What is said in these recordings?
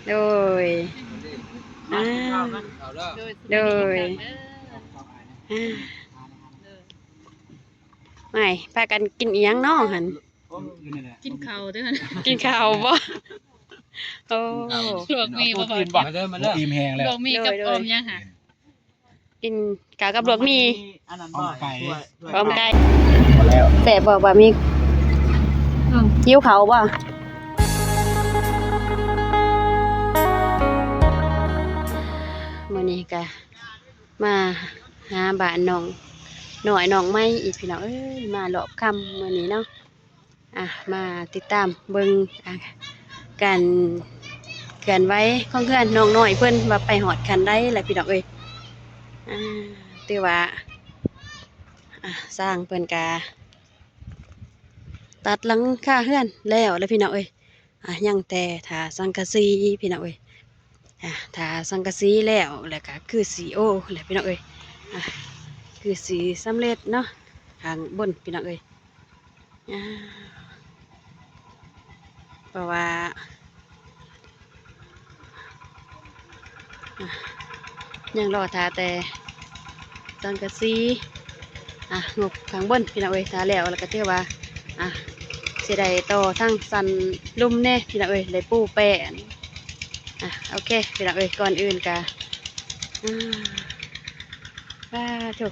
ໂດຍ ອ່າ ໂດຍ ອ່າ ໄມ້ ພາກັນກິນອີ່ຫຍັງເນາະຫັ້ນ? ກິນເຂົ້າເດີ້ ກິນເຂົ້າບໍ່? ໂອ້ ລວກໝີ່ບໍ່? ມາເດີ ມາເດີ ອີ່ມແຮງແລ້ວ ລວກໝີ່ກັບ ໂດຍ ໂດຍ ອອມຫຍັງຫະ? ກິນເຂົ້າກັບລວກໝີ່ ອັນນັ້ນ ອອມໄກ່ ອອມໄກ່ ແຊບບໍ່ບະໝີ່? ຫິວເຂົ້າບໍ່? ມື້ນີ້ກະມາຫາບ້ານນ້ອງນ້ອຍນ້ອງໃໝ່ອີກ ພີ່ນ້ອງເອີຍ ມາລອບຄ່ຳມື້ນີ້ເນາະ. ອ່ະ ມາຕິດຕາມເບິ່ງ ອ່ະ ການເຄື່ອນໄຫວຂອງເຮືອນນ້ອງນ້ອຍເພິ່ນວ່າໄປຮອດຂັ້ນໃດແລ້ວ ພີ່ນ້ອງເອີຍ. ອ່າ ຖືວ່າ ອ່ະ ຊ່າງເພິ່ນກະຕັດຫຼັງຄາເຮືອນແລ້ວແຫຼະ ພີ່ນ້ອງເອີຍ. ອ່ະ ຍັງແຕ່ຖ້າສັງກະສີ ພີ່ນ້ອງເອີຍ. ອ່ະ ຖ້າສັງກະສີແລ້ວ ແລ້ວກະຄືຊິໂອແຫຼະ ພີ່ນ້ອງເອີຍ. ອ່ະ ຄືຊິສຳເລັດເນາະ ຂ້າງບົນ ພີ່ນ້ອງເອີຍ. ອ່າ ເພາະວ່າ ອ່າ ຍັງລໍຖ້າແຕ່ສັງກະສີ ອ່າ ງົບຂ້າງບົນ ພີ່ນ້ອງເອີຍ. ຖ້າແລ້ວ ແລ້ວກໍຖືວ່າ ອ່າ ຊິໄດ້ຕໍ່ທາງຊັ້ນລຸ່ມແດ່ ພີ່ນ້ອງເອີຍ ໄດ້ປູແປ້ນ. ອ່າ ໂອເຄ ພີ່ນ້ອງເອີຍ ກ່ອນອື່ນກະ ອ່າ ສາທຸ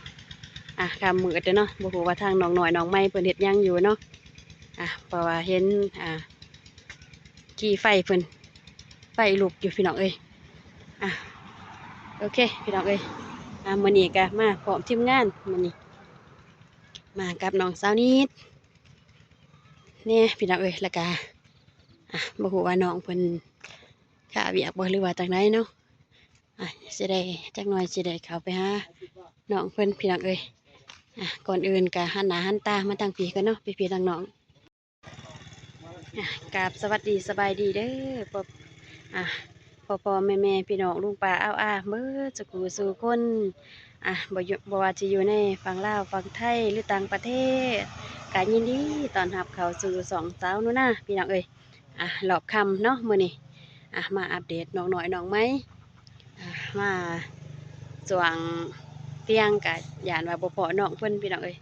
ອ່າ ຄ່ຳມືດເດີເນາະ ບໍ່ຮູ້ວ່າທາງນ້ອງນ້ອຍນ້ອງໃໝ່ເພິ່ນເຮັດຫຍັງຢູ່ເນາະ. ອ່າ ເພາະວ່າເຫັນ ອ່າ ຂີ້ໄຟເພິ່ນ ໄຟລຸກຢູ່ ພີ່ນ້ອງເອີຍ. ອ່າ ໂອເຄ ພີ່ນ້ອງເອີຍ ອ່າ ມື້ນີ້ກະມາພ້ອມທີມງານ ມື້ນີ້ມາກັບນ້ອງສາວນິດແດ່ ພີ່ນ້ອງເອີຍ. ແລ້ວກະ ອ່າ ບໍ່ຮູ້ວ່ານ້ອງເພິ່ນຄາວຽກບໍ່ ຫຼືວ່າຈັ່ງໃດເນາະ. ອ່ະ ຊິໄດ້ ຈັກໜ່ອຍຊິໄດ້ເຂົ້າໄປຫານ້ອງເພິ່ນ ພີ່ນ້ອງເອີຍ. ອ່ະ ກ່ອນອື່ນກະຫັນໜ້າຫັນຕາມາທາງພີ້ກ່ອນເນາະ ພີ່ໆ ນ້ອງໆ. ອ່ະ ກາບສະຫວັດດີສະບາຍດີເດີ ພໍ່ ອ່ະ ພໍ່ໆ ແມ່ໆ ພີ່ນ້ອງ ລຸງປ້າ ອາວອາ ເບິດສູ່ຜູ້ສູ່ຄົນ. ອ່ະ ບໍ່ຢູ່ ບໍ່ວ່າຈະຢູ່ໃນຝັ່ງລາວ ຝັ່ງໄທ ຫຼືຕ່າງປະເທດ ກະຍິນດີຕ້ອນຮັບເຂົ້າສູ່ຊ່ອງສາວໜູນາ ພີ່ນ້ອງເອີຍ. ອ່ະ ລອບຄ່ຳເນາະ ມື້ນີ້ ອ່ະ ມາອັບເດດນ້ອງນ້ອຍນ້ອງໃໝ່ ອ່ະ ມາຊ່ວງທ່ຽງກະຢ້ານວ່າບໍ່ພໍ້ນ້ອງເພິ່ນ ພີ່ນ້ອງເອີຍ.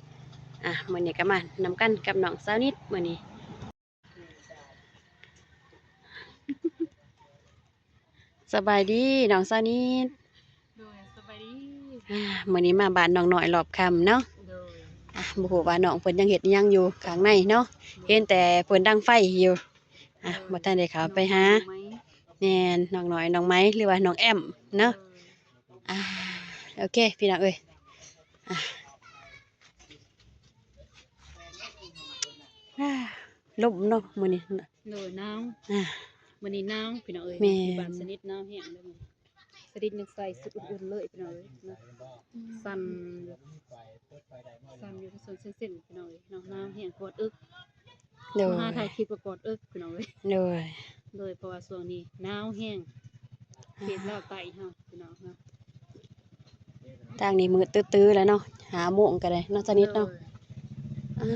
ອ່ະ ມື້ນີ້ກະມານຳກັນກັບນ້ອງສາວນິດ ມື້ນີ້. ສະບາຍດີນ້ອງສາວນິດ. ໂດຍ ສະບາຍດີ. ອ່າ ມື້ນີ້ມາບ້ານນ້ອງນ້ອຍລອບຄ່ຳເນາະ. ໂດຍ. ອ່າ ບໍ່ຮູ້ວ່ານ້ອງເພິ່ນຍັງເຮັດຫຍັງຢູ່ຂ້າງໃນເນາະ. ໂດຍ. ເຫັນແຕ່ເພິ່ນດັງໄຟຢູ່. ອ່າ ເອີ ບໍ່ທັນໄດ້ເຂົ້າໄປຫາ. ນ້ອງໃໝ່. ແມ່ນ ນ້ອງນ້ອຍນ້ອງໃໝ່ ຫຼືວ່ານ້ອງແອມເນາະ. ໂດຍ. ອ່າ ໂອເຄ ພີ່ນ້ອງເອີຍ. ອ່າ ອ່າ ລົມເນາະມື້ນີ້. ໂດຍ ໜາວ. ອ່າ ມື້ນີ້ໜາວພີ່ນ້ອງເອີຍ. ແມ່ນ. ຢູ່ບ້ານສະໜິດໜາວແຮງເລີຍ. ສະໜິດຍັງໃສ່ຊຸດອຸ່ນໆເລີຍພີ່ນ້ອງເອີຍເນາະ. ສັ່ນ ສັ່ນຢູ່ເປັນເສັ້ນໆ ພີ່ນ້ອງເອີຍເນາະ. ໜາວແຮງ ກອດເອິກ. ໂດຍ. ມາຫາຖ່າຍຄລິບກໍກອດເອິກພີ່ນ້ອງເອີຍ. ໂດຍ. ໂດຍ ເພາະວ່າຊ່ວງນີ້ໜາວແຮງ ອ່າ ເຂດລາວໃຕ້ເຮົາພີ່ນ້ອງເນາະ. ທາງນີ້ມືດຕື້ໆແລ້ວເນາະ ຫ້າໂມງກໍໄດ້ເນາະ ສະໜິດເນາະ. ໂດຍ. ອ່າ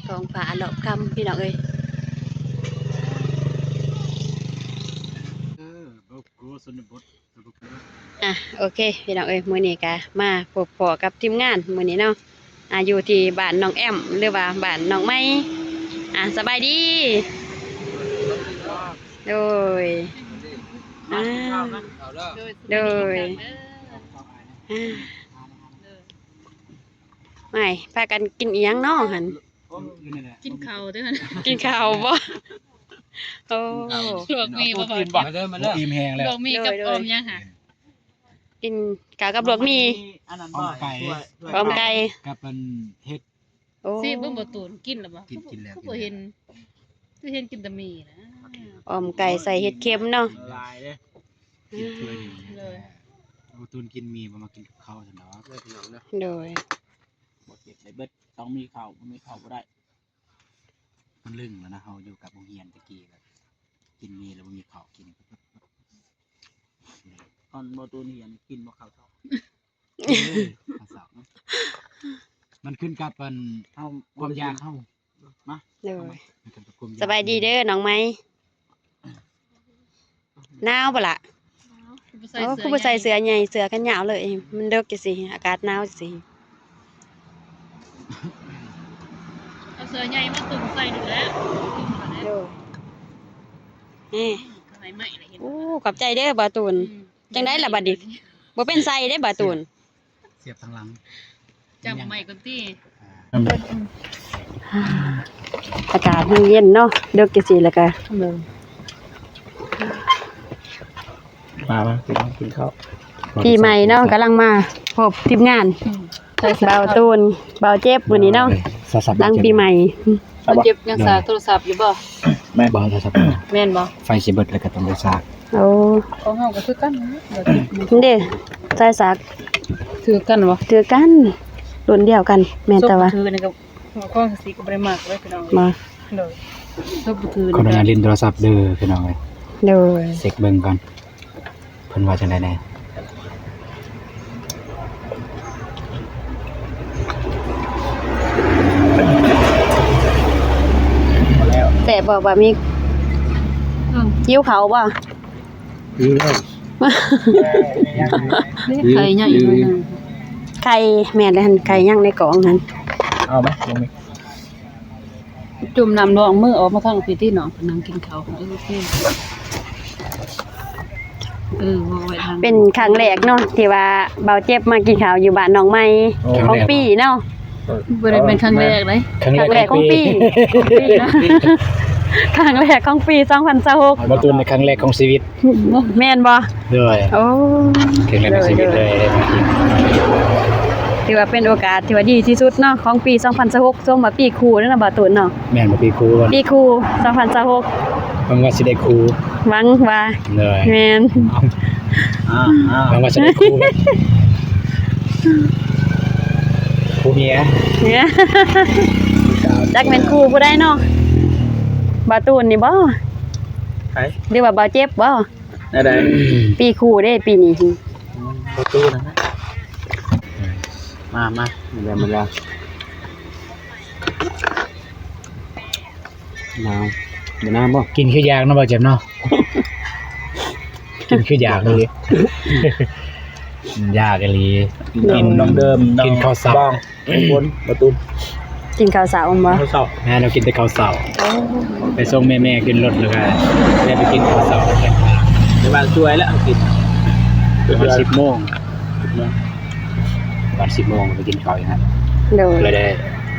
ທ້ອງຟ້າລອບຄ່ຳ ພີ່ນ້ອງເອີຍ. ເອີ ບໍ່ກົວຊົນນະບົດ. ອ່ະ ໂອເຄ ພີ່ນ້ອງເອີຍ ມື້ນີ້ກະມາພົບພໍ້ກັບທີມງານມື້ນີ້ເນາະ. ອ່າ ຢູ່ທີ່ບ້ານນ້ອງແອມ ຫຼືວ່າບ້ານນ້ອງໃໝ່. ອ່າ ສະບາຍດີ. ໂດຍ. ອ່າ ໂດຍ. ອ່າ ໄມ້ ພາກັນກິນອີ່ຫຍັງເນາະຫັ້ນ? ກິນເຂົ້າເດີ້. ກິນເຂົ້າບໍ່? ໂອ້ ລວກໝີ່ບໍ່? ມາເດີ ມາເດີ ອີ່ມແຮງແລ້ວ. ລວກໝີ່ກັບ ໂດຍ ໂດຍ ອອມຫຍັງຫະ? ກິນເຂົ້າກັບລວກໝີ່ ອັນນັ້ນ ອອມໄກ່ ອອມໄກ່ ກັບອັນເຫັດ. ໂອ້ ຊີບເບິ່ງບໍ່ ຕູນກິນແລ້ວບໍ່? ກິນ ກິນແລ້ວ ຄືບໍ່ເຫັນ ຄືເຫັນກິນແຕ່ໝີ່ນະ. ອອມໄກ່ໃສ່ເຫັດເຂັມເນາະ. ຫຼາຍເດ້ ກິນຖ້ວຍໜຶ່ງ. ໂດຍ. ໂອ້ ຕູນກິນໝີ່ ບໍ່ມາກິນກັບເຂົ້າຊັ້ນດອກ. ໂດຍ ພີ່ນ້ອງເນາະ. ໂດຍ. ບໍ່ເກັບໄດ້ເບິດ ຕ້ອງມີເຂົ້າ ບໍ່ມີເຂົ້າບໍ່ໄດ້. ມັນລຶ້ງແລ້ວນະ ເຮົາຢູ່ກັບໂຮງຮຽນແຕ່ກີ້ ແບບກິນໝີ່ແລ້ວບໍ່ມີເຂົ້າກິນ. ຕອນບໍ່ຕູນຮຽນກິນບໍ່ເຂົ້າເຊົ້າ. ເອີ ເຂົ້າເຊົ້າ ມັນຂຶ້ນກັບອັນ ເຮົາ ຄວາມຢາກເຮົາ. ມາ ໂດຍ ມັນຂຶ້ນກັບຄວາມຢາກ. ສະບາຍດີເດີ້ນ້ອງໃໝ່. ໜາວບໍ່ລະ? ໂອ້ ຄືບໍ່ໃສ່ເສື້ອໃຫຍ່ ເສື້ອແຂນຍາວເລີຍ ມັນເດິກຈັ່ງຊີ້ ອາກາດໜາວຈັ່ງຊີ້ ເອົາເສື້ອໃຫຍ່ມາຕຸ້ມໃສ່ໂລດແຫຼະ. ໂດຍ ເອີ ໂອ້ ຂອບໃຈເດີບ່າວຕູນ. ອືມ ຈັ່ງໃດລະບັດນີ້ ບໍ່ເປັນໄຊເດ້ບ່າວຕູນ. ສຽບທາງຫຼັງ ຈຳໄມ້ກ່ອນຕິ. ອາ ອາກາດມັນເຢັນເນາະ ເດິກຈັ່ງຊີ້ແລ້ວກະ ມາ ມາກິນ ກິນເຂົ້າ. ປີໃໝ່ເນາະ ກຳລັງມາພົບທີມງານ ອືມ ບ່າວຕູນ ບ່າວເຈັບ ມື້ນີ້ເນາະ ຫຼັງປີໃໝ່. ບ່າວເຈັບຍັງສາກໂທລະສັບຢູ່ບໍ່? ແມ່ນບໍ່? ໂທລະສັບ ແມ່ນບໍ່? ໄຟຊິເບິດແລ້ວກໍຕ້ອງໄດ້ສາກ. ໂອ້ ຂອງເຮົາກໍຄືກັນເນາະ ເດ້ ສາຍສາກຖືກກັນບໍ່? ຖືກກັນ ລຸ້ນດຽວກັນ. ແມ່ນ ແຕ່ວ່າຖືອັນນີ້ກໍ ຂອງຊິກໍບໍ່ໄດ້ມັກເດ້ພີ່ນ້ອງ. ມາ ໂດຍ ສົບບໍ່ຖື ຂໍອະນຸຍາດຫຼິ້ນໂທລະສັບເດີພີ່ນ້ອງເອີຍ. ໂດຍ ເຊັກເບິ່ງກ່ອນ ເພິ່ນວ່າຈັ່ງໃດແດ່? ແຊບບໍ່ບະໝີ່? ອືມ ຫິວເຂົ້າບໍ່? ຫິວແລ້ວ ໄຂ່ຍັງອີກໜ້ອຍໜຶ່ງ. ໄຂ່ ແມ່ນແລ້ວຫັ້ນ ໄຂ່ຍັງໃນກອງຫັ້ນ. ເອົາໄໝ? ຈຸ່ມນ້ຳລອງມືອອກມາທາງພີ້ຕິ ນ້ອງເພິ່ນນັ່ງກິນເຂົ້າ. ເອີ ໂອເຄ ເອີ ເວົ້າໄວ້ທາງ ເປັນຄັ້ງແລກເນາະ ທີ່ວ່າບ່າວເຈັບມາກິນເຂົ້າຢູ່ບ້ານນ້ອງໃໝ່ ໂອ້ ຂອງປີເນາະ. ບໍ່ໄດ້ເປັນຄັ້ງແລກເດ້ ຄັ້ງແລກຂອງປີ ຂອງປີນະ ຄັ້ງແລກຂອງປີສອງພັນຊາວຫົກ. ບ່າວຕູນໃນຄັ້ງແລກຂອງຊີວິດ. ແມ່ນບໍ່? ໂດຍ ໂອ້ ເກັ່ງແລ້ວໃນຊີວິດເລີຍ ຖືວ່າເປັນໂອກາດທີ່ວ່າດີທີ່ສຸດເນາະ ຂອງປີສອງພັນຊາວຫົກ ສົມວ່າປີຄູເນາະ ບ່າວຕູນເນາະ. ແມ່ນບໍ່ ປີຄູ ປີຄູສອງພັນຊາວຫົກ ຫວັງວ່າຊິໄດ້ຄູ ຫວັງວ່າ ໂດຍ ແມ່ນ ຫວັງວ່າຊິໄດ້ຄູ ຄູເມຍ ຈັກແມ່ນຄູຜູ້ໃດເນາະ ບ່າວຕູນນີ້ບໍ່? ໃຜ? ຫຼືວ່າບ່າວເຈັບບໍ່? ແນວໃດ? ປີຄູເດ້ປີນີ້ ອືມ ບໍ່ຕູ້ນັ້ນນະ. ມາ ມາ ມາແລ້ວ ມາແລ້ວ. ໜາວ ບໍ່ໜາວບໍ່? ກິນຄືຢາກເນາະ ບ່າວເຈັບເນາະ ກິນຄືຢາກເນາະ ຢາກອີ່ຫຼີ. ກິນ ນ້ອງເດີມ ກິນເຂົ້າເຊົ້າ ບ່າວຕູນ ກິນເຂົ້າເຊົ້າແມ່ນບໍ່? ເຂົ້າເຊົ້າ ແມ່ນ ເຮົາກິນແຕ່ເຂົ້າເຊົ້າ. ໂອ້ ໄປສົ່ງແມ່ໆຂຶ້ນລົດ ແລ້ວກໍໄດ້ໄປກິນເຂົ້າເຊົ້າແຄມທາງ ແຕ່ວ່າສວຍແລ້ວເຮົາກິນ ປະມານສິບໂມງ ປະມານສິບໂມງໄປກິນເຂົ້າຢູ່ຫັ້ນ. ໂດຍ ເລີຍໄດ້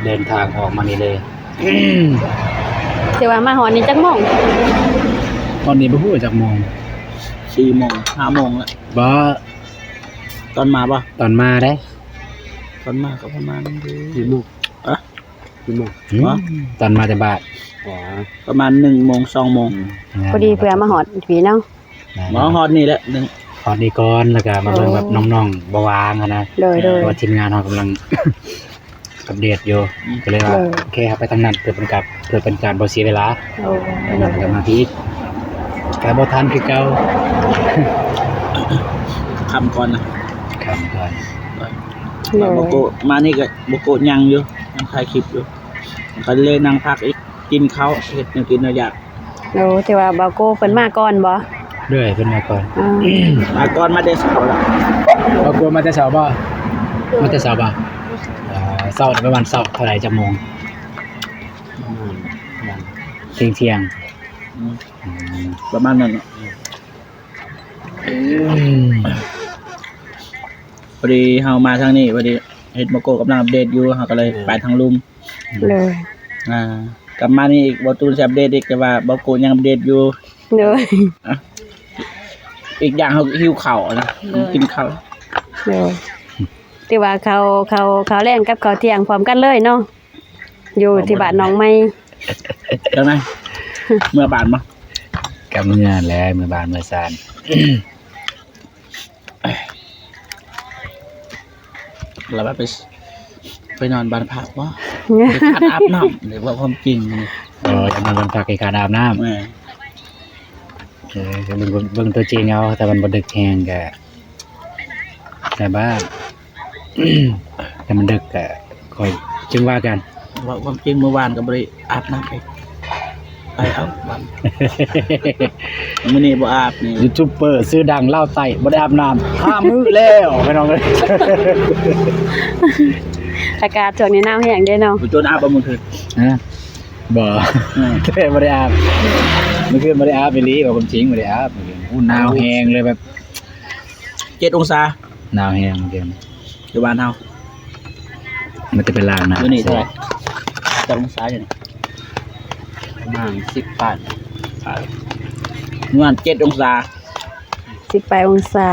ເດີນທາງອອກມານີ້ເລີຍ. ຖືວ່າມາຮອດນີ້ຈັກໂມງ? ຮອດນີ້ບໍ່ຮູ້ຈັກໂມງ ສີ່ໂມງ ຫ້າໂມງແລ້ວ. ບໍ່ ຕອນມາບໍ່? ຕອນມາເດ້ ຕອນມາກໍປະມານສີ່ໂມງ. ອະ ສີ່ໂມງ ອືມ ຕອນມາແຕ່ບ້ານ ອໍ ປະມານໜຶ່ງໂມງ ສອງໂມງ ອືມ ພໍດີເພື່ອມາຮອດພີ້ເນາະ. ມາຮອດນີ້ແຫຼະ ຮອດນີ້ກ່ອນ ແລ້ວກໍມາເບິ່ງແບບ ໂອ້ ນ້ອງໆບໍ່ວ່າງຫັ້ນນະ. ໂດຍໆ ເພາະວ່າທີມງານເຮົາກຳລັງອັບເດດຢູ່ ອືມ ກໍເລີຍວ່າ ໂດຍ ໂອເຄ ເຮົາໄປທາງນັ້ນ ເພື່ອເປັນການ ເພື່ອເປັນການບໍ່ເສຍເວລາ. ໂອ້ ແລ້ວກໍມາພີ້ ກໍບໍ່ທັນຄືເກົ່າ ຄ່ຳກ່ອນນະ ຄ່ຳກ່ອນ. ໂດຍ ບໍ່ໂກະ ມານີ້ກໍບໍ່ໂກະ ຍັງຢູ່ ຍັງຖ່າຍຄລິບຢູ່ ກໍເລີຍນັ່ງພັກອີກ ກິນເຂົ້າ ເຮັດແນວກິນແນວຢາກ. ໂອ້ ຖືວ່າບ່າວໂກເພິ່ນມາກ່ອນບໍ່? ໂດຍ ເພິ່ນມາກ່ອນ. ອືມ ມາກ່ອນ ມາແຕ່ເຊົ້າລະ. ບ່າວໂກມາແຕ່ເຊົ້າບໍ່? ມາແຕ່ເຊົ້າບໍ່? ເອີ ເຊົ້າ ປະມານເຊົ້າເທົ່າໃດ ຈັກໂມງ? ປະມານ ທ່ຽງໆ ອືມ ອືມ ປະມານນັ້ນເນາະ. ອືມ ພໍດີເຮົາມາທາງນີ້ ພໍດີເຫັນບ່າວໂກກຳລັງອັບເດດຢູ່ ເຮົາກໍເລີຍ ອືມ ໄປທາງລຸ່ມ. ໂດຍ ອ່າ ກັບມານີ້ອີກ ບ່າວຕູນຊິອັບເດດອີກ ແຕ່ວ່າບ່າວໂກຍັງອັບເດດຢູ່. ໂດຍ ອ່ະ ອີກຢ່າງເຮົາຫິວເຂົ້ານະ ໂດຍ ກິນເຂົ້າ. ໂດຍ ຖືວ່າເຂົ້າ ເຂົ້າ ເຂົ້າແລງກັບເຂົ້າທ່ຽງພ້ອມກັນເລີຍເນາະ ຢູ່ທີ່ບ້ານນ້ອງໃໝ່. ຈັ່ງໃດ ເມືອບ້ານບໍ່? ກໍເມືອແຫຼະ ເມືອບ້ານເມືອຊານ. ແລ້ວວ່າໄປ ໄປນອນບ້ານພັກບໍ່? ໄປຂາດອາບນ້ຳ ເວົ້າຄວາມຈິງ. ເອີ ຢາກນອນບ້ານພັກ ຂາດອາບນ້ຳ. ແມ່ນ ເອີ ເບິ່ງ ເບິ່ງຕົວຈິງເອົາ ຖ້າມັນບໍ່ດຶກແຮງກໍສະບາຍ ຖ້າມັນດຶກກໍຄ່ອຍຈຶ່ງວ່າກັນ. ເວົ້າຄວາມຈິງ ມື້ວານກໍບໍ່ໄດ້ອາບນ້ຳອີກ. ໄປເອົາ ມື້ນີ້ບໍ່ອາບນີ້ ຢູທູບເບີຊື່ດັງລາວໃຕ້ບໍ່ໄດ້ອາບນ້ຳຫ້າມື້ແລ້ວ ພີ່ນ້ອງເອີຍ. ອາກາດຊ່ວງນີ້ໜາວແຮງເດ້ເນາະ ບໍ່ຈົນອາບບໍ່ມື້ຄືນ? ຮະ? ບໍ່ ອືມ ແຕ່ບໍ່ໄດ້ອາບ ມື້ຄືນບໍ່ໄດ້ອາບອີ່ຫຼີ ເວົ້າຄວາມຈິງບໍ່ໄດ້ອາບ. ໂອ້ ໜາວແຮງເລີຍ ແບບເຈັດອົງສາ ໜາວແຮງເກີນ ຢູ່ບ້ານເຮົາ ມັນຈະເປັນລາວໜາວ ຢູ່ນີ້ເທົ່າໃດ? ຈັກອົງສາຢູ່ນີ້? ປະມານສິບປາຍ ປາຍ ປະມານເຈັດອົງສາ ສິບປາຍອົງສາ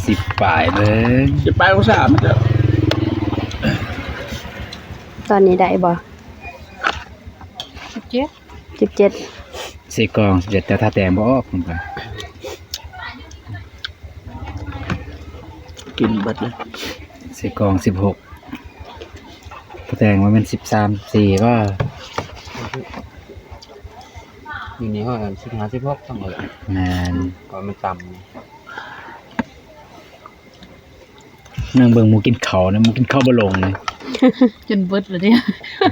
ສິບປາຍເບິ່ງ ສິບປາຍອົງສາ ມັນຈະ ຕອນນີ້ໄດ້ບໍ່? ສິບເຈັດ ສິບເຈັດ ໃສ່ກ່ອງສິບເຈັດ ແຕ່ຖ້າແຕ່ງບໍ່ອອກ ກິນເບິດເລີຍ ໃສ່ກ່ອງສິບຫົກ ແຕ່ງວ່າແມ່ນສິບສາມ ສິບສີ່ ວ່າ ຢູ່ນີ້ເຮົາສິບຫ້າ ສິບຫົກ ຕ້ອງເອົາແຫຼະ ແມ່ນ ກໍມັນຕ່ຳ. ນັ່ງເບິ່ງໝູ່ກິນເຂົ້ານະ ໝູ່ກິນເຂົ້າບໍ່ລົງເລີຍ ຈົນເບິດແລ້ວເດ້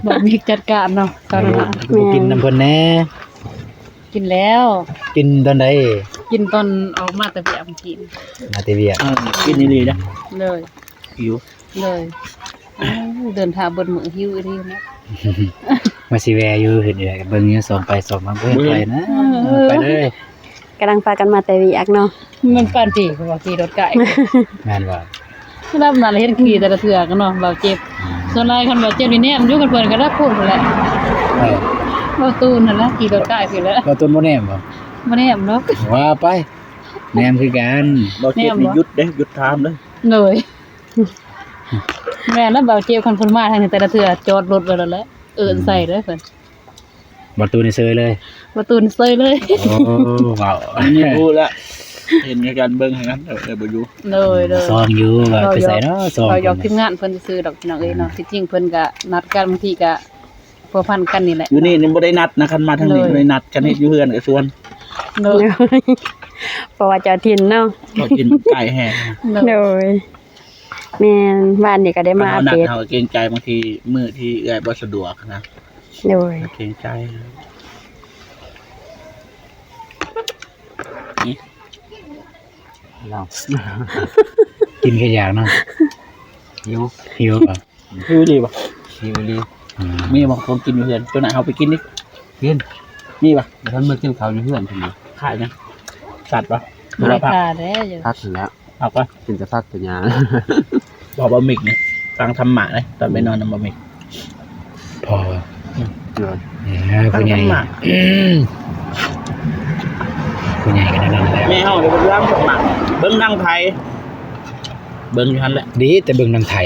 ບໍ່ມີຈັດການເນາະ ຕອນນັ້ນນະ ບໍ່ກິນນຳເພິ່ນແດ່ ກິນແລ້ວ ກິນຕອນໃດ? ກິນຕອນອອກມາແຕ່ວຽກ ກິນ ມາແຕ່ວຽກ ເອີ ກິນອີ່ຫຼີນະ ເລີຍ ຫິວ ເລີຍ ເດີນທາງເບິດມື້ ຫິວອີ່ຫຼີນະ ວ່າຊິແວ່ຢູ່ ເຫັນເອື້ອຍເບິ່ງຢູ່ ສ່ອງໄປສ່ອງມາ ບໍ່ເຫັນໃຜນະ ເອີ ໄປເລີຍ. ກຳລັງພາກັນມາແຕ່ວຽກເນາະ ມັນປານທີ່ວ່າຂີ່ລົດໃກ້ ແມ່ນບໍ່? ລຳນັ້ນເຫັນຂີ່ແຕ່ລະເທື່ອກັນເນາະ ບ່າວເຈັບ ອືມ ສ່ວນຫຼາຍຄັນບ່າວເຈັບນີ້ແນມຢູ່ ຄັນເພິ່ນກໍດັກໂພດພຸ້ນແຫຼະ ເອີ ບ່າວຕູນຫັ້ນນະ ຂີ່ລົດໃກ້ພີ້ແຫຼະ ບ່າວຕູນບໍ່ແນມບໍ່? ບໍ່ແນມດອກ ວ່າໄປ ແນມຄືກັນ ບ່າວເຈັບນີ້ຢຸດເດ້ ຢຸດຖາມເດີ ໂດຍ ແມ່ນລະ ບ່າວເຈັບ ຄັນເພິ່ນມາທາງນີ້ແຕ່ລະເທື່ອຈອດລົດໄວ້ໂລດແຫຼະ ເອີ້ນໃສ່ເດີເພິ່ນ ບໍ່ຕູນນີ້ເຊີຍເລີຍ ບໍ່ຕູນເຊີຍເລີຍ ໂອ້ ເວົ້າ ນີ້ຮູ້ລະ ເຫັນໃນການເບິ່ງຫັ້ນນະ ເອີ ບໍ່ຢູ່ ໂດຍໆ ຊອງຢູ່ວ່າໄປໃສເນາະ ຊອງ ເວົ້າຢອກທີມງານເພິ່ນຊື່ໆດອກ ພີ່ນ້ອງເອີຍເນາະ ອືມ ທີ່ຈິງເພິ່ນກະນັດກັນ ບາງທີກະພົວພັນກັນນີ້ແຫຼະ ຢູ່ນີ້ນີ້ບໍ່ໄດ້ນັດນະ ຄັນມາທາງນີ້ ໂດຍ ບໍ່ໄດ້ນັດ ຄັນເຮັດຢູ່ເຮືອນກະຊວນ ໂດຍ ເພາະວ່າເຈົ້າຖິ່ນເນາະ ເຈົ້າຖິ່ນມັນໃກ້ແຮງ ໂດຍ ໂດຍ. ແມ່ນ ວານນີ້ກໍໄດ້ມາອັບເດດ ເຮົາເກງໃຈ ບາງທີມື້ທີ່ເອື້ອຍບໍ່ສະດວກນະ ໂດຍ ເກງໃຈ ເນາະ ກິນແຄ່ຢາກເນາະ ຫິວ ຫິວບໍ່? ຫິວອີ່ຫຼີບໍ່? ຫິວອີ່ຫຼີ ອືມ ມີບໍ່ຂອງກິນຢູ່ເຮືອນ? ຕົວນັ້ນເຮົາໄປກິນດິ ກິນ ມີບໍ່? ບໍ່ທັນມາກິນເຂົ້າຢູ່ເຮືອນພຸ້ນນະ ຂາຍຫຍັງ? ສັດບໍ່? ຂາຍປາແດ່ ຜັກຫັ້ນແຫຼະ ຜັກປະ? ກິນແຕ່ຜັກແຕ່ຫຍ້າ ບໍ່ ບໍ່ມິກນີ້ຟັງທຳມະເດ້ ຕອນໄປນອນນຳບໍ່ມິກ ພໍບໍ່? ອືມ ເອີ ຜູ້ໃຫຍ່ ຜູ້ໃຫຍ່ກໍແນວນັ້ນແຫຼະ ແມ່ເຮົານີ້ເບິ່ງທຳມະ ເບິ່ງໜັງໄທ ເບິ່ງຢູ່ຫັ້ນແຫຼະ ດີແຕ່ເບິ່ງໜັງໄທ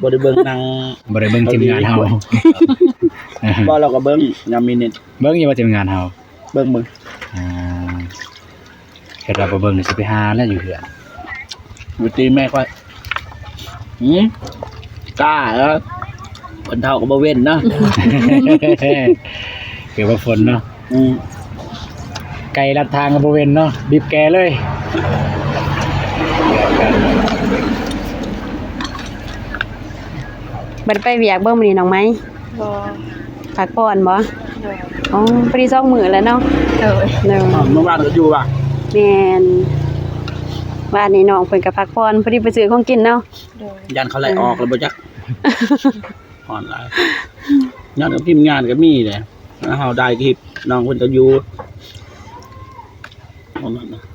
ບໍ່ໄດ້ເບິ່ງໜັງ ບໍ່ໄດ້ເບິ່ງທີມງານເຮົາ ບໍ່ ລາວກໍເບິ່ງຍາມມີເນັດ ເບິ່ງຢູ່ວ່າທີມງານເຮົາ ເບິ່ງ ເບິ່ງ ອ່າ ຄັນວ່າບໍ່ເບິ່ງນີ້ຊິໄປຫາແລ້ວຢູ່ເຮືອນ ຢູ່ຕີແມ່ຂ້ອຍ ຫື ກ້າເອີ ຄົນເຖົ້າກໍບໍ່ເວັ້ນເນາະ ຄືວ່າຝົນເນາະ ອືມ ໄກ່ລັດທາງກໍບໍ່ເວັ້ນເນາະ ບີບແກເລີຍ ບໍ່ໄດ້ໄປວຽກບໍ່ມື້ນີ້ນ້ອງໄມ້? ບໍ່ ພັກຜ່ອນບໍ່? ໂດຍ ອໍ ພໍດີສອງມື້ແລ້ວເນາະ ໂດຍ ໂດຍ ອ້າວ ເມື່ອວານກໍຢູ່ວ່າ ແມ່ນ ວານນີ້ນ້ອງເພິ່ນກໍພັກຜ່ອນ ພໍດີໄປຊື້ຂອງກິນເນາະ ໂດຍ ຢ້ານເຂົາໄລ່ອອກແລ້ວບໍ່ຈັກ ຮ້ອນຫຼາຍ ຍ້ອນກັບທີມງານກໍມີແຫຼະ ເຮົາໄດ້ຄລິບ ນ້ອງເພິ່ນກໍຢູ່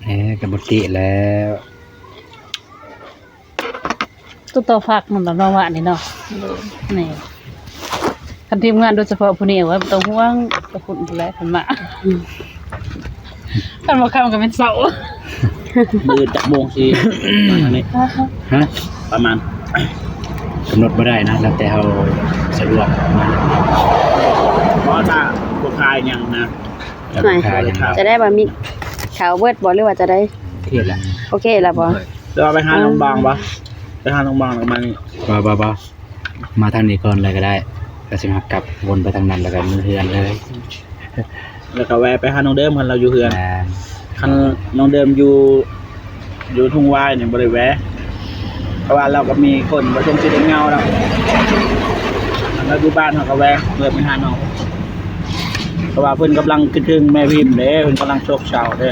ເອີ ກໍບໍ່ຕິແລ້ວ. ຕົວຕໍ່ພັກນັ້ນລະເນາະ ວານນີ້ເນາະ ໂດຍ ນີ້ ຄັນທີມງານໂດຍສະເພາະຜູ້ນີ້ ໂອ້ຍ ບໍ່ຕ້ອງຫ່ວງ ແຕ່ພຸ້ນພຸ້ນແຫຼະ ເພິ່ນມາ ອືມ ຄັນບໍ່ຄ່ຳກໍແມ່ນເຊົ້າ ມື້ອື່ນຈັກໂມງຊິມາທາງນີ້? ຮະ? ປະມານ ກຳນົດບໍ່ໄດ້ນະ ແລ້ວແຕ່ເຮົາສະດວກມາ ເພາະຖ້າບໍ່ຂາຍຫຍັງນະ ຈະໄດ້ບໍ່ມີເຂົ້າເບິດບໍ່ ຫຼືວ່າຈະໄດ້? ໂອເຄແລ້ວ ໂອເຄແລ້ວບໍ່? ໂດຍ ແຕ່ວ່າໄປຫານ້ອງບາງບໍ່? ໄປຫານ້ອງບາງແລ້ວກໍມານີ້ ບໍ່ ບໍ່ ບໍ່ ມາທາງນີ້ກ່ອນເລີຍກໍໄດ້ ກໍຊິມາກັບວົນໄປທາງນັ້ນ ແລ້ວກໍເມືອເຮືອນເລີຍ ແລ້ວກໍແວ່ໄປຫານ້ອງເດີມ ຄັນລາວຢູ່ເຮືອນ ແມ່ນ ຄັນນ້ອງເດີມຢູ່ ຢູ່ທົ່ງວາຍນີ້ບໍ່ໄດ້ແວ່ ເພາະວ່າລາວກໍມີຄົນບໍ່ຊົງຊິໄດ້ເຫງົາດອກ ມັນ ແລ້ວຢູ່ບ້ານເຮົາກໍແວ່ ແວ່ໄປຫານ້ອງ ເພາະວ່າເພິ່ນກຳລັງຄິດເຖິງແມ່ພິມເດ້ ເພິ່ນກຳລັງໂສກເສົ້າເດ້.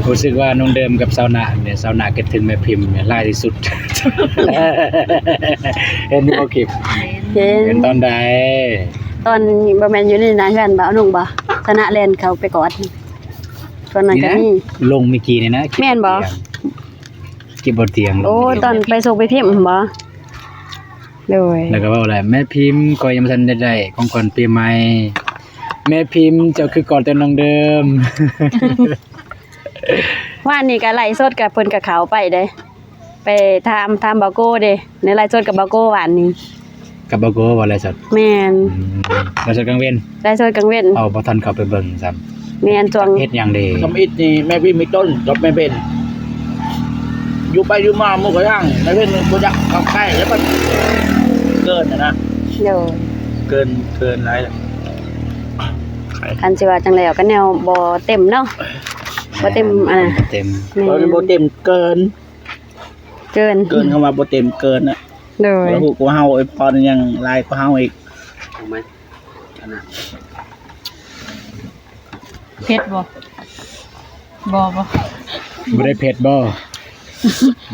ຮູ້ສຶກວ່ານ້ອງເດີມກັບສາວນາເນຍ ສາວນາຄິດເຖິງແມ່ພິມເນຍຫຼາຍທີ່ສຸດ. ເຫັນຢູ່ບໍ່ຄລິບ? ເຫັນ. ເຫັນຕອນໃດ? ຕອນ ບໍ່ແມ່ນຢູ່ໃນໜ້າເຮືອນບໍ່ ນ້ອງບໍ່? ສາວນາແລ່ນເຂົ້າໄປກອດ ຕອນນັ້ນກໍມີ ລົງເມື່ອກີ້ນີ້ນະ. ແມ່ນບໍ່? ຄລິບບໍ່ຕຽງ. ໂອ້ ຕອນໄປສົ່ງໄປພິມບໍ່? ໂດຍ ແລ້ວກໍເວົ້າແຫຼະ ແມ່ພິມ ຂ້ອຍຍັງບໍ່ທັນໄດ້ໄດ້ຂອງຂວັນປີໃໝ່ ແມ່ພິມ ເຈົ້າຄືກອດແຕ່ນ້ອງເດີມ. ວານນີ້ກໍໄລຟ໌ສົດ ກໍເພິ່ນກໍເຂົ້າໄປເດ້ ໄປຖາມ ຖາມບ່າວໂກເດ້ ໃນໄລຟ໌ສົດກັບບ່າວໂກວານນີ້. ກັບບ່າວໂກບໍ່ໄລຟ໌ສົດ? ແມ່ນ. ອືມ ໄລຟ໌ສົດກາງເວັນ? ໄລຟ໌ສົດກາງເວັນ. ເອົາ ບໍ່ທັນເຂົ້າໄປເບິ່ງຊ້ຳ. ແມ່ນ ຊ່ວງເຮັດຫຍັງເດ? ທຳອິດນີ້ແມ່ພິມມີຕົ້ນກັບແມ່ເພັນ ຢູ່ໄປຢູ່ມາໝູ່ກະທັ່ງແມ່ເພັນບໍ່ຢາກເຂົ້າໃກ້ ແລ້ວມັນເກີນນະ. ໂດຍ ເກີນ ເກີນຫຼາຍ. ຄັນຊິວ່າຈັ່ງແລ້ວກໍແນວບໍ່ເຕັມເນາະ ບໍ່ເຕັມ ແມ່ນ ອັນນັ້ນ ບໍ່ເຕັມ. ແມ່ນ ບໍ່ເຕັມ ເກີນ ເກີນ ເກີນ ຄຳວ່າບໍ່ເຕັມ ເກີນນະ. ໂດຍ ບໍ່ຮູ້ກວ່າເຮົາ ອວຍພອນຫຍັງຫຼາຍກວ່າເຮົາອີກ. ເຜັດບໍ່? ບໍ່ ບໍ່ ບໍ່ໄດ້ເຜັດບໍ່?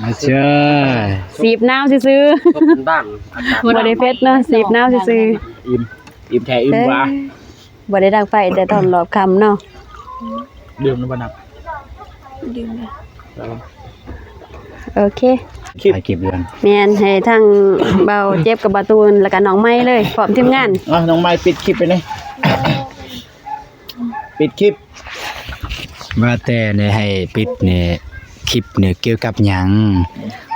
ອາເຈ້ຍ ສີບນ້ຳຊື່ໆ ບໍ່ໄດ້ເຜັດເນາະ ສີບນ້ຳຊື່ໆ. ອີ່ມ ອີ່ມແທ້ອີ່ມວ່າ. ບໍ່ໄດ້ດັງໄຟແຕ່ຕອນຮອບຄ່ຳເນາະ. ດື່ມແລ້ວບໍ່ນຳ? ດື່ມແລ້ວ. ໂອເຄ ຄລິບ ຖ່າຍຄລິບຢູ່ຫັ້ນ. ແມ່ນ ໃຫ້ທັງບ່າວເຈັບກັບບ່າວຕູນ ແລ້ວກະນ້ອງໃໝ່ເລີຍ ພ້ອມທີມງານ. ອ່ະ ນ້ອງໃໝ່ປິດຄລິບໄປນີ້ ປິດຄລິບ. ວ່າແຕ່ນີ້ໃຫ້ປິດນີ້ ຄລິບນີ້ກ່ຽວກັບຫຍັງ?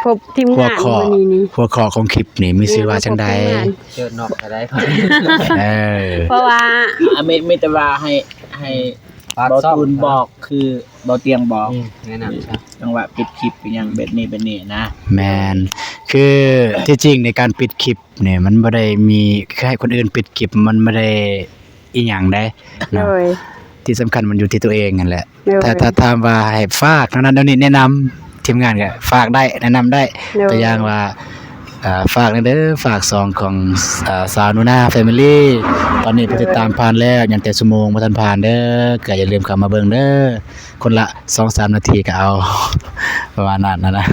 ພົບທີມງານມື້ນີ້ນີ້ ຫົວຂໍ້ຂອງຄລິບນີ້ມີຊື່ວ່າຈັ່ງໃດ? ເຈີນອກກໍໄດ້. ເອີ ເພາະວ່າ ອ່ະ ມີ ມີແຕ່ວ່າໃຫ້ ໃຫ້ບ່າວຕູນບອກ ຄືບ່າວຕຽງບອກ ອືມ ແນະນຳຊະ ຈັ່ງວ່າປິດຄລິບອີ່ຫຍັງແບບນີ້ແບບນີ້ນະ. ແມ່ນ ຄືທີ່ຈິງໃນການປິດຄລິບນີ້ ມັນບໍ່ໄດ້ມີ ຄືໃຫ້ຄົນອື່ນປິດຄລິບ ມັນບໍ່ໄດ້ ອີ່ຫຍັງໃດ໋ເນາະ. ໂດຍ ທີ່ສຳຄັນມັນຢູ່ທີ່ຕົວເອງຫັ້ນແຫຼະ. ໂດຍ ຖ້າ ຖ້າຖາມວ່າໃຫ້ຝາກແນວນັ້ນແນວນີ້ ແນະນຳ ທີມງານກໍຝາກໄດ້ ແນະນຳໄດ້. ໂດຍ ຕົວຢ່າງວ່າ ເອີ ຝາກແດ່ເດີ ຝາກຊ່ອງຂອງ ເອີ ສາວໜູນາ Family ຕອນນີ້ຜູ້ຕິດຕາມຜ່ານແລ້ວ ຍັງແຕ່ຊົ່ວໂມງບໍ່ທັນຜ່ານເດີ ກໍຢ່າລືມເຂົ້າມາເບິ່ງເດີ. ຄົນລະສອງສາມນາທີກໍເອົາ ປະມານນັ້ນນະ.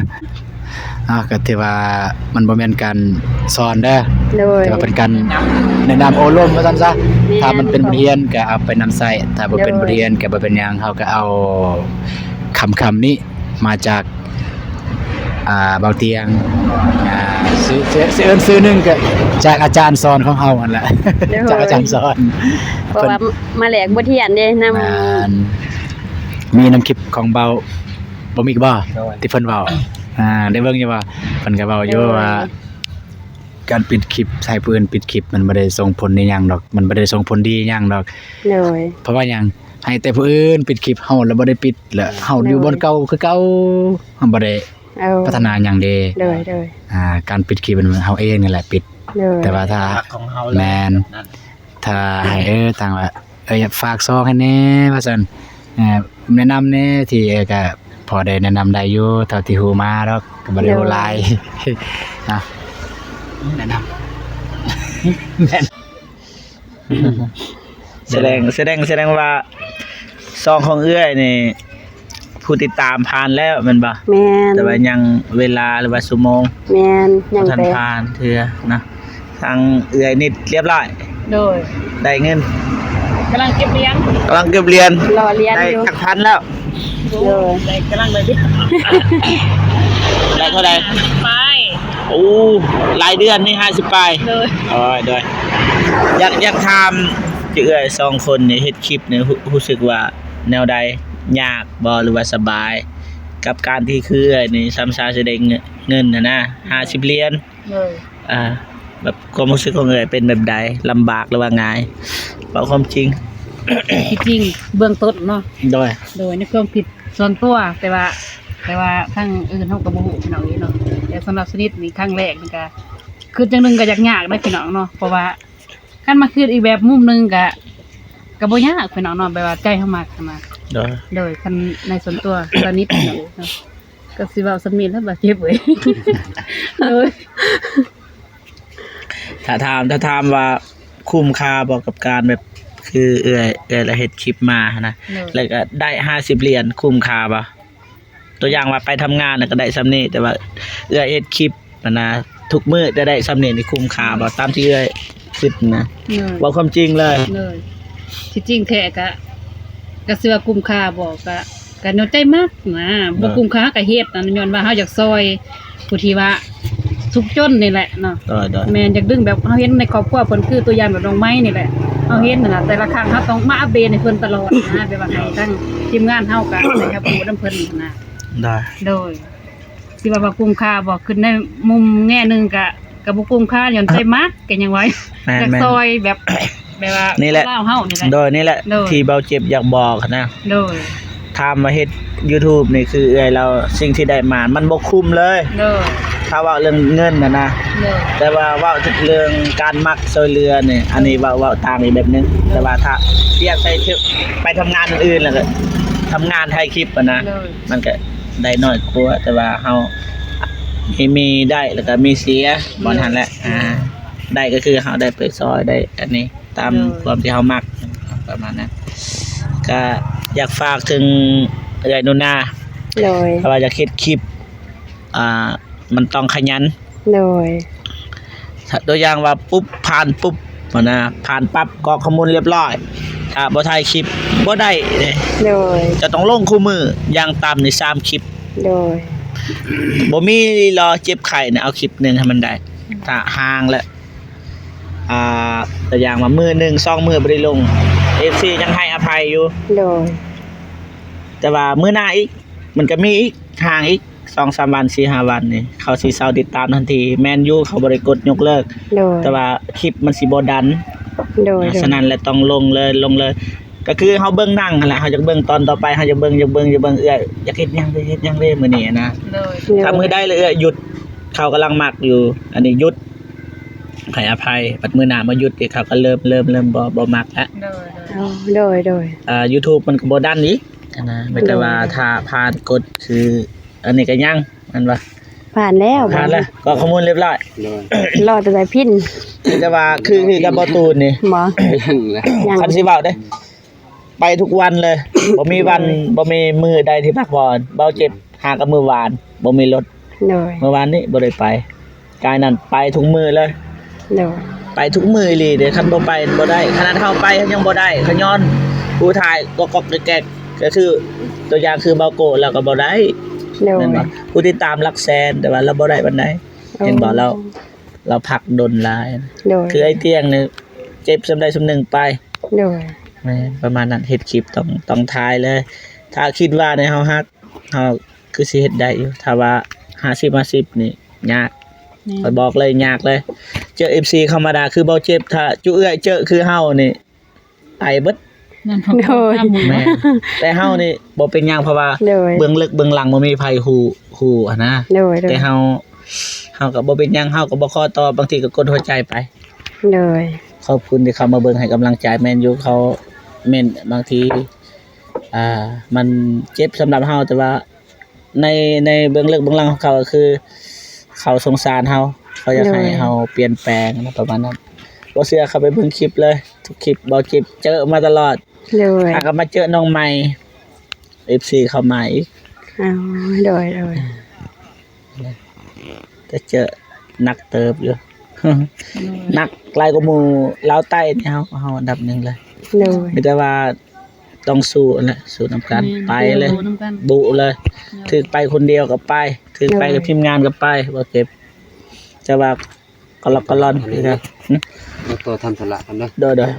ເອົາ ກໍຖືວ່າມັນບໍ່ແມ່ນການສອນເດີ ໂດຍ ແຕ່ວ່າເປັນການແນະນຳໂອ້ລົມວ່າຊັ້ນຊະ. ແມ່ນ ຖ້າມັນເປັນບົດຮຽນກໍເອົາໄປນຳໃຊ້ ຖ້າບໍ່ເປັນ ໂດຍ ບົດຮຽນກໍບໍ່ເປັນຫຍັງ ເຮົາກໍເອົາຄຳ ຄຳນີ້ມາຈາກ ອ່າ ບ່າວຕຽງ ອ່າ ຊື່ ຊື່ ຊື່ເອີ້ນຊື່ໜຶ່ງກໍຈາກອາຈານສອນຂອງເຮົາຫັ້ນແຫຼະ. ໂດຍ ຈາກອາຈານສອນ ເພາະວ່າມາແລກບົດຮຽນເດ້ນຳ ແມ່ນ ມີນຳຄລິບຂອງບ່າວ ບໍ່ມີກະບໍ່ ໂດຍ ທີ່ເພິ່ນເວົ້າ ອ່າ ໄດ້ເບິ່ງຢູ່ບໍ່? ເພິ່ນກໍເວົ້າຢູ່ ໂດຍ ວ່າ ການປິດຄລິບ ໃຫ້ຜູ້ອື່ນປິດຄລິບ ມັນບໍ່ໄດ້ສົ່ງຜົນອີ່ຫຍັງດອກ ມັນບໍ່ໄດ້ສົ່ງຜົນດີອີ່ຫຍັງດອກ. ໂດຍ ເພາະວ່າຫຍັງ? ໃຫ້ແຕ່ຜູ້ອື່ນປິດຄລິບ ເຮົາລະບໍ່ໄດ້ປິດ ລະເຮົາ ໂດຍ ຢູ່ບ່ອນເກົ່າຄືເກົ່າ ເຮົາບໍ່ໄດ້ ເອີ ພັດທະນາຫຍັງເດ້. ໂດຍ ໂດຍ ອ່າ ການປິດຄລິບ ເຮົາເອງນີ້ແຫຼະປິດ. ໂດຍ ແຕ່ວ່າຖ້າ ຂອງເຮົາ ແມ່ນ ແບບນັ້ນ ຖ້າໃຫ້ ເອີ ທາງວ່າ ເອີ ຢາກຝາກຊ່ອງໃຫ້ແດ່ວ່າຊັ້ນ ເອີ ແນະນຳແດ່ ທີ່ ເອີ ກະພໍໄດ້ແນະນຳໄດ້ຢູ່ ເທົ່າທີ່ຮູ້ມາດອກ ກໍບໍ່ໄດ້ຮູ້ຫຼາຍ. ໂດຍ ນະ ແນະນຳ ແມ່ນ ສະແດງ ສະແດງ ສະແດງວ່າຊ່ອງຂອງເອື້ອຍນີ້ ຜູ້ຕິດຕາມຜ່ານແລ້ວແມ່ນບໍ່? ແມ່ນ ແຕ່ວ່າຍັງເວລາ ຫຼືວ່າຊົ່ວໂມງ ແມ່ນ ຍັງບໍ່ທັນຜ່ານເທື່ອນະ. ທາງເອື້ອຍນິດລຽບຮ້ອຍ ໂດຍ ໄດ້ເງິນ ກຳລັງເກັບຫຼຽນ ກຳລັງເກັບຫຼຽນ ລໍຫຼຽນຢູ່ ໄດ້ຈັກພັນແລ້ວ? ໂດຍ ໄດ້ ກຳລັງໄດ້ ໄດ້ເທົ່າໃດ? ປາຍ ໂອ້ ລາຍເດືອນນີ້ຫ້າສິບປາຍ. ໂດຍ ໂດຍ ຢາກ ຢາກຖາມເອື້ອຍສອງຄົນນີ້ ເຮັດຄລິບນີ້ ຮູ້ ຮູ້ສຶກວ່າແນວໃດ? ຍາກບໍ່ ຫຼືວ່າສະບາຍ ກັບການທີ່ຄືເອື້ອຍນີ້ ສາມາດຊິໄດ້ເງິນ ເງິນຫັ້ນນະ ຫ້າສິບຫຼຽນ? ໂດຍ ອ່າ ແບບຄວາມຮູ້ສຶກຂອງເອື້ອຍເປັນແບບໃດ? ລຳບາກ ຫຼືວ່າງ່າຍ? ເວົ້າຄວາມຈິງ. ທີ່ຈິງເບື້ອງຕົ້ນເນາະ ໂດຍ ໂດຍ ໃນຄວາມຄິດສ່ວນຕົວ ແຕ່ວ່າ ແຕ່ວ່າທາງອື່ນເຮົາກໍບໍ່ຮູ້ພີ່ນ້ອງເອີຍເນາະ. ແຕ່ສຳລັບສະນິດນີ້ ຄັ້ງແລກນີ້ກໍ ຄືຈັ່ງໜຶ່ງກໍຢາກຍາກເດ້ພີ່ນ້ອງເນາະ ເພາະວ່າ ຄັນມາຄິດອີກແບບມຸມໜຶ່ງກະ ກະບໍ່ຍາກພີ່ນ້ອງເນາະ ແບບວ່າໃຈເຮົາມັກຫັ້ນນະ. ໂດຍ ໂດຍ ຄັນໃນສ່ວນຕົວສະໜິດເນາະ ກະຊິເວົ້າສ່ຳນີ້ແຫຼະ ບາດເຈັບເວີຍ. ໂດຍ ຖ້າຖາມ ຖ້າຖາມວ່າຄຸ້ມຄ່າບໍ່ກັບການແບບ ຄືເອື້ອຍ ເອື້ອຍລະເຮັດຄລິບມາຫັ້ນນະ ໂດຍ ແລ້ວກໍໄດ້ຫ້າສິບຫຼຽນ ຄຸ້ມຄ່າບໍ່? ຕົວຢ່າງວ່າໄປທຳງານນະກໍໄດ້ສ່ຳນີ້ ແຕ່ວ່າເອື້ອຍເຮັດຄລິບຫັ້ນນະ ທຸກມື້ຈະໄດ້ສ່ຳນີ້ນີ້ຄຸ້ມຄ່າບໍ່? ຕາມທີ່ເອື້ອຍຄິດນະ ໂດຍ ເວົ້າຄວາມຈິງເລີຍ ໂດຍ ທີ່ຈິງແທ້ກະ ກະຊິວ່າຄຸ້ມຄ່າບໍ່ ກະ ກະຍ້ອນໃຈມັກນະ ບໍ່ ໂດຍ ຄຸ້ມຄ່າເຮົາກະເຮັດນະ ຍ້ອນວ່າເຮົາຢາກຊ່ອຍຜູ້ທີ່ວ່າທຸກຈົນນີ້ແຫຼະເນາະ ໂດຍໆ ແມ່ນ ຢາກດຶງແບບເຮົາເຫັນໃນຄອບຄົວເພິ່ນ ຄືຕົວຢ່າງແບບນ້ອງໄມ້ນີ້ແຫຼະ ເຮົາເຫັນຫັ້ນນະ ແຕ່ລະຄັ້ງເຮົາຕ້ອງມາອັບເດດໃຫ້ເພິ່ນຕະຫຼອດນະ ແບບວ່າໃຫ້ທາງທີມງານເຮົາກະໄດ້ຮັບຮູ້ນຳເພິ່ນນະ ໂດຍ ໂດຍ ຊິວ່າ ວ່າຄຸ້ມຄ່າບໍ່? ຄືໃນມຸມແງ່ໜຶ່ງກະ ກະບໍ່ຄຸ້ມຄ່າ ຍ້ອນໃຈມັກ ກະຍັງວ່າ ແມ່ນໆ ຢາກຊ່ອຍແບບ ແບບວ່າ ນີ້ແຫຼະ ລາວເຮົານີ້ແຫຼະ ໂດຍ ນີ້ແຫຼະ ໂດຍ ທີ່ເບົາເຈັບຢາກບອກຫັ້ນນະ ໂດຍ ຖາມວ່າເຮັດຢູທູບນີ້ ຄືເອື້ອຍລາວ ສິ່ງທີ່ໄດ້ມາ ມັນບໍ່ຄຸ້ມເລີຍ ໂດຍ ຖ້າເວົ້າເລື່ອງເງິນຫັ້ນນະ ໂດຍ ແຕ່ວ່າເວົ້າເລື່ອງການມັກຊ່ວຍເຫຼືອນີ້ ອັນນີ້ເວົ້າ ເວົ້າຕ່າງອີກແບບໜຶ່ງ ແຕ່ວ່າຖ້າທຽບໃສ່ ໄປທຳງານອື່ນໆ ແລ້ວກະທຳງານຖ່າຍຄລິບຫັ້ນນະ ໂດຍ ມັນກະໄດ້ໜ້ອຍກວ່າ ແຕ່ວ່າເຮົາມີ ມີໄດ້ ແລ້ວກະມີເສຍ ໂດຍ ບ່ອນຫັ້ນແຫຼະ ໂດຍ ອ່າ ໄດ້ກໍຄືເຮົາໄດ້ໄປຊ່ອຍ ໄດ້ອັນນີ້ ຕາມ ໂດຍ ຄວາມທີ່ເຮົາມັກ ປະມານນັ້ນ ກະຢາກຝາກເຖິງເອື້ອຍໜູນາ ໂດຍ ຖ້າວ່າຢາກເຮັດຄລິບ ອ່າ ມັນຕ້ອງຂະຫຍັນ ໂດຍ ຖ້າຕົວຢ່າງວ່າປຸບ ຜ່ານປຸບຫັ້ນນະ ຜ່ານປັບ ກອກຂໍ້ມູນລຽບລ້ອຍ ຖ້າບໍ່ຖ່າຍຄລິບບໍ່ໄດ້ເດ້ ໂດຍ ຈະຕ້ອງລົງຄູ່ມື້ ຢ່າງຕ່ຳນີ້ສາມຄລິບ ໂດຍ ບໍ່ມີລໍເຈັບໄຂ້ນະ ເອົາຄລິບໜຶ່ງໃຫ້ມັນໄດ້ ຖ້າຫ່າງແລ້ວ ອ່າ ຕົວຢ່າງວ່າມື້ໜຶ່ງສອງມື້ບໍ່ໄດ້ລົງ ເອັຟຊີຍັງໃຫ້ອະໄພຢູ່ ໂດຍ ແຕ່ວ່າມື້ໜ້າອີກ ມັນກະມີອີກ ຫ່າງອີກສອງສາມວັນ ສີ່ຫ້າວັນນີ້ ເຂົາຊິເຊົາຕິດຕາມທັນທີ ແມ່ນຢູ່ ເຂົາບໍ່ໄດ້ກົດຍົກເລີກ ໂດຍ ແຕ່ວ່າຄລິບມັນຊິບໍ່ດັນ ໂດຍ ອ່າ ໂດຍ ສະນັ້ນແຫຼະ ຕ້ອງລົງເລີຍ ລົງເລີຍ ກໍຄືເຮົາເບິ່ງໜັງຫັ້ນແຫຼະ ເຮົາຢາກເບິ່ງຕອນຕໍ່ໄປ ເຮົາຢາກເບິ່ງ ຢາກເຮັດຫຍັງເດ້ ເຮັດຫຍັງເດ້ມື້ນີ້ຫັ້ນນະ ໂດຍ ໂດຍ ຖ້າມື້ໃດລະເອື້ອຍຢຸດ ເຂົາກຳລັງມັກຢູ່ ອັນນີ້ຢຸດ ໃຫ້ອະໄພ ບັດມື້ໜ້າມາຢຸດອີກ ເຂົາກໍເລີ່ມ ເລີ່ມ ເລີ່ມບໍ່ ບໍ່ມັກລະ ໂດຍ ໂດຍ ອໍ ໂດຍ ໂດຍ ອ່າ ຢູທູບມັນກໍບໍ່ດັນອີກຫັ້ນນະ ມີແຕ່ວ່າ ໂດຍ ຖ້າຜ່ານກົດ ຄືອັນນີ້ກໍຍັງ ແມ່ນບໍ່? ຜ່ານແລ້ວ ຜ່ານແລ້ວ ກອກຂໍ້ມູນລຽບລ້ອຍ ໂດຍ ລໍແຕ່ໄດ້ພິນ ມີແຕ່ວ່າຄື ຄືກັບບໍ່ຕູນນີ້ ບໍ່ ຍັງ ຍັງ ຄັນຊິເວົ້າເດ້ ໄປທຸກວັນເລີຍ ບໍ່ມີວັນ ບໍ່ມີມື້ໃດທີ່ພັກຜ່ອນ ເບົາເຈັບຫາກັບມື້ວານ ບໍ່ມີລົດ ໂດຍ ມື້ວານນີ້ບໍ່ໄດ້ໄປ ກາຍນັ້ນໄປທຸກມື້ເລີຍ ໂດຍ ໄປທຸກມື້ອີ່ຫຼີເດ້ ຄັນບໍ່ໄປບໍ່ໄດ້ ຂະໜາດເຮົາໄປຍັງບໍ່ໄດ້ ກໍຍ້ອນຜູ້ຖ່າຍກອກໆແກກໆ ກໍຄືຕົວຢ່າງຄືເບົາໂກະ ລາວກໍບໍ່ໄດ້ ໂດຍ ແມ່ນບໍ່? ຜູ້ຕິດຕາມຫຼັກແສນ ແຕ່ວ່າລາວບໍ່ໄດ້ປານໃດ ໂອ້ ເຫັນບໍ່? ລາວ ລາວພັກດົນຫຼາຍ ໂດຍ ຄືໄອ້ຕຽງນີ້ເຈັບສ່ຳໃດສ່ຳໜຶ່ງໄປ ໂດຍ ແມ່ນ ປະມານນັ້ນ ເຮັດຄລິບຕ້ອງ ຕ້ອງຖ່າຍເລີຍ ຖ້າຄິດວ່າໃນເຮົາຮັກ ເຮົາຄືຊິເຮັດໄດ້ຢູ່ ຖ້າວ່າຫ້າສິບຫ້າສິບນີ້ຍາກ ແມ່ນ ຂ້ອຍບອກເລີຍຍາກເລີຍ ເຈີເອັຟຊີເຂົ້າມາດ່າຄືເບົາເຈັບ ຖ້າຈຸເອື້ອຍເຈີຄືເຮົານີ້ ໄປເບິດ ແມ່ນ ໂດຍ ແມ່ນ ແຕ່ເຮົານີ້ບໍ່ເປັນຫຍັງ ເພາະວ່າ ໂດຍ ເບື້ອງເລິກເບື້ອງຫຼັງບໍ່ມີໃຜຮູ້ ຮູ້ຫັ້ນນະ ໂດຍ ໂດຍ ແຕ່ເຮົາ ເຮົາກໍບໍ່ເປັນຫຍັງ ເຮົາກໍບໍ່ຂໍຕອບ ບາງທີກໍກົດຫົວໃຈໄປ ໂດຍ ຂອບຄຸນທີ່ເຂົ້າມາເບິ່ງໃຫ້ກຳລັງໃຈ ແມ່ນຢູ່ ເຂົາເມັ້ນ ບາງທີ ອ່າ ມັນເຈັບສຳລັບເຮົາ ແຕ່ວ່າ ໃນ ໃນເບື້ອງເລິກເບື້ອງຫຼັງຂອງເຂົາ ກໍຄືເຂົາສົງສານເຮົາ ເຂົາຢາກໃຫ້ ໂດຍ ເຮົາປ່ຽນແປງນະ ປະມານນັ້ນ ບໍ່ເຊື່ອເຂົ້າໄປເບິ່ງຄລິບເລີຍ ທຸກຄລິບເບົາເຈັບເຈີມາຕະຫຼອດ ໂດຍ ຫາກໍມາເຈີນ້ອງໃໝ່ ເອັຟຊີເຂົ້າມາອີກ ອໍ ໂດຍ ໂດຍ ກໍເຈີໜັກເຕີບຢູ່ ໂດຍ ໜັກຫຼາຍກວ່າໝູ່ລາວໃຕ້ນີ້ ເຮົາ ເຮົາອັນດັບໜຶ່ງເລີຍ ໂດຍ ມີແຕ່ວ່າ ຕ້ອງສູ້ຫັ້ນແຫຼະ ສູ້ນຳກັນ ແມ່ນ ໄປເລີຍ ສູ້ນຳກັນ ບຸເລີຍ ໂດຍ ຖືກໄປຄົນດຽວກໍໄປ ຖືກໄປ ໂດຍ ກັບທີມງານກໍໄປ ບໍ່ເຈັບ ແຕ່ວ່າກະລອກກະລອນ ອັນນີ້ ຄືກັນ ເຮົາຕໍ່ທຳທຸລະກັນເດີ ໂດຍ ໂດຍ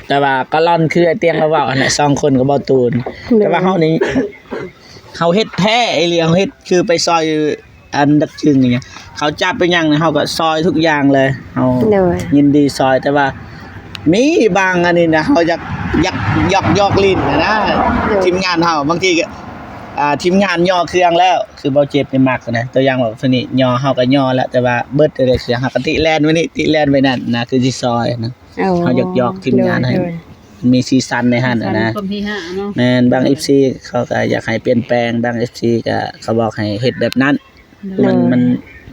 ແຕ່ວ່າກະລອນຄືໄອ້ຕຽງລາວເວົ້າຫັ້ນແຫຼະ ສອງຄົນກັບເບົາຕູນ ໂດຍ ແຕ່ວ່າເຮົານີ້ ເຮົາເຮັດແທ້ອີ່ຫຼີ ເຮົາເຮັດຄືໄປຊ່ອຍ ອັນດັກຈຶງອີ່ຫຍັງ ເຂົາຈັບໄປຫຍັງ ເຮົາກໍຊ່ອຍທຸກຢ່າງເລີຍ ເຮົາ ໂດຍ ຍິນດີຊ່ອຍ ແຕ່ວ່າມີບາງອັນນີ້ນະ ເຮົາຢາກ ຢາກ ຢາກຢອກຫຼິ້ນນະ ໂດຍ ທີມງານເຮົາ ບາງທີກໍ ອ່າ ທີມງານຍໍເຄື່ອງແລ້ວ ຄືເບົາເຈັບນີ້ມັກນະ ຕົວຢ່າງວ່າໂຊນີ້ຍໍ ເຮົາກໍຍໍແລ້ວ ແຕ່ວ່າເບິດແຕ່ເຄື່ອງ ເຮົາກໍຕິແລ່ນໄວ້ນີ້ ຕິແລ່ນໄວ້ນັ້ນນະ ຄືຊິຊ່ອຍນະ ໂອ້ ເຮົາຢາກຢອກທີມງານໃຫ້ ໂດຍ ມີສີສັນໃນຫັ້ນນະ ມີຄວາມເຮຮາເນາະ ແມ່ນ ບາງ ໂດຍ ເອັຟຊີເຂົາກໍຢາກໃຫ້ປ່ຽນແປງ ບາງ ເອັຟຊີກໍເຂົາບອກໃຫ້ເຮັດແບບນັ້ນ ໂດຍ ມັນ ມັນ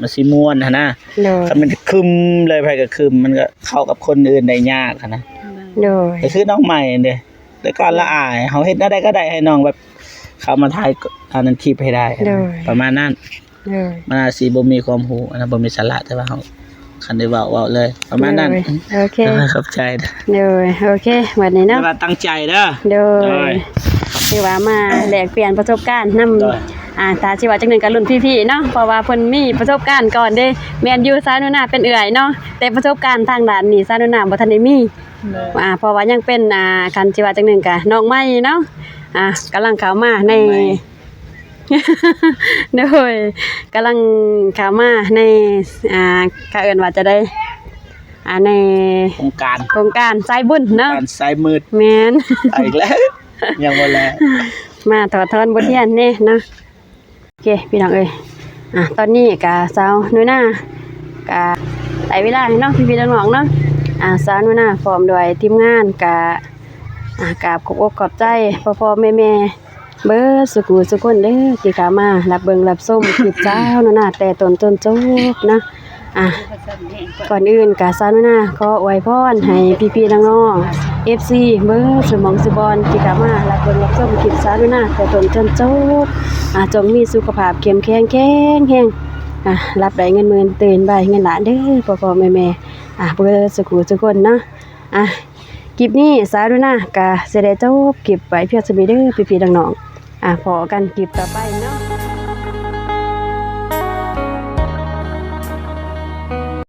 ມັນຊິມ່ວນຫັ້ນນະ. ໂດຍ ຄັນມັນຄຶມເລີຍ ໃຜກໍຄຶມ ມັນກໍເຂົ້າກັບຄົນອື່ນໄດ້ຍາກຫັ້ນນະ. ໂດຍ ກໍຄືນ້ອງໃໝ່ເດ້ ແຕ່ກ່ອນລະອາຍ ເຮົາເຮັດແນວໃດກໍໄດ້ໃຫ້ນ້ອງແບບເຂົ້າມາຖ່າຍອັນນັ້ນຄລິບໃຫ້ໄດ້ ໂດຍ ປະມານນັ້ນ. ໂດຍ ມັນອາດຊິບໍ່ມີຄວາມຮູ້ ອັນນັ້ນບໍ່ມີສາລະ ແຕ່ວ່າເຮົາ ຄັນໄດ້ເວົ້າ ເວົ້າເລີຍ ປະມານນັ້ນ. ໂດຍ ໂອເຄ ຂອບໃຈ. ໂດຍ ໂອເຄ ບັດນີ້ເນາະ ແຕ່ວ່າຕັ້ງໃຈເດີ. ໂດຍ ໂດຍ ຖືວ່າມາແລກປ່ຽນປະສົບການນຳ ໂດຍ ອ່າ ຖ້າຊິເວົ້າຈັກໜຶ່ງກໍລຸ້ນພີ່ໆເນາະ ເພາະວ່າເພິ່ນມີປະສົບການກ່ອນເດ້. ແມ່ນຢູ່ ສາວໜູນາເປັນເອື້ອຍເນາະ ແຕ່ປະສົບການທາງດ້ານນີ້ ສາວໜູນາບໍ່ທັນໄດ້ມີ. ໂດຍ ອ່າ ເພາະວ່າຍັງເປັນ ອ່າ ຄັນຊິວ່າຈັກໜຶ່ງກໍນ້ອງໃໝ່ເນາະ ອ່າ ກຳລັງເຂົ້າມາໃນ ໂດຍ ກຳລັງເຂົ້າມາໃນ ອ່າ ເຂົາເອີ້ນວ່າຈັ່ງໃດ ອ່າ ໃນໂຄງການ ໂຄງການສາຍບຸນເນາະ ການສາຍມືດ. ແມ່ນ ເອົາອີກແລ້ວ ຍັງບໍ່ແລ້ວ ມາຖອດຖອນບົດຮຽນແດ່ເນາະ. ໂອເຄ ພີ່ນ້ອງເອີຍ ອ່າ ຕອນນີ້ກະສາວໜູນາ ກະໄດ້ເວລາແລ້ວເນາະ ພີ່ໆນ້ອງໆເນາະ. ອ່າ ສາວໜູນາພ້ອມດ້ວຍທີມງານກະ ອ່າ ກາບຂອບອົກຂອບໃຈພໍ່ໆແມ່ໆ ເບິດສູ່ຜູ້ສູ່ຄົນເດີ ທີ່ເຂົ້າມາຮັບເບິ່ງຮັບຊົມຄລິບສາວໜູນາແຕ່ຕົ້ນຈົນຈົບເນາະ. ອ່າ ກ່ອນອື່ນກະສາວໜູນາຂໍອວຍພອນໃຫ້ພີ່ໆນ້ອງໆ ເອັຟຊີ ເບິດສູ່ໝ່ອງສູ່ບ່ອນທີ່ເຂົ້າມາຮັບເບິ່ງຮັບຊົມຄລິບສາວໜູນາແຕ່ຕົ້ນຈົນຈົບ ອ່າ ຈົ່ງມີສຸຂະພາບເຂັ້ມແຂງແຂງແຮງ ອ່າ ຫຼັບໄດ້ເງິນໝື່ນ ຕື່ນໄດ້ເງິນລ້ານເດີ ພໍ່ໆແມ່ໆ ອ່າ ເບິດສູ່ຜູ້ສູ່ຄົນເນາະ. ອ່າ ຄລິບນີ້ສາວໜູນາກະຊິໄດ້ຈົບຄລິບໄວ້ພຽງສ່ຳນີ້ເດີ ພີ່ໆນ້ອງໆ ອ່າ ພໍ້ກັນຄລິບຕໍ່ໄປເນາະ.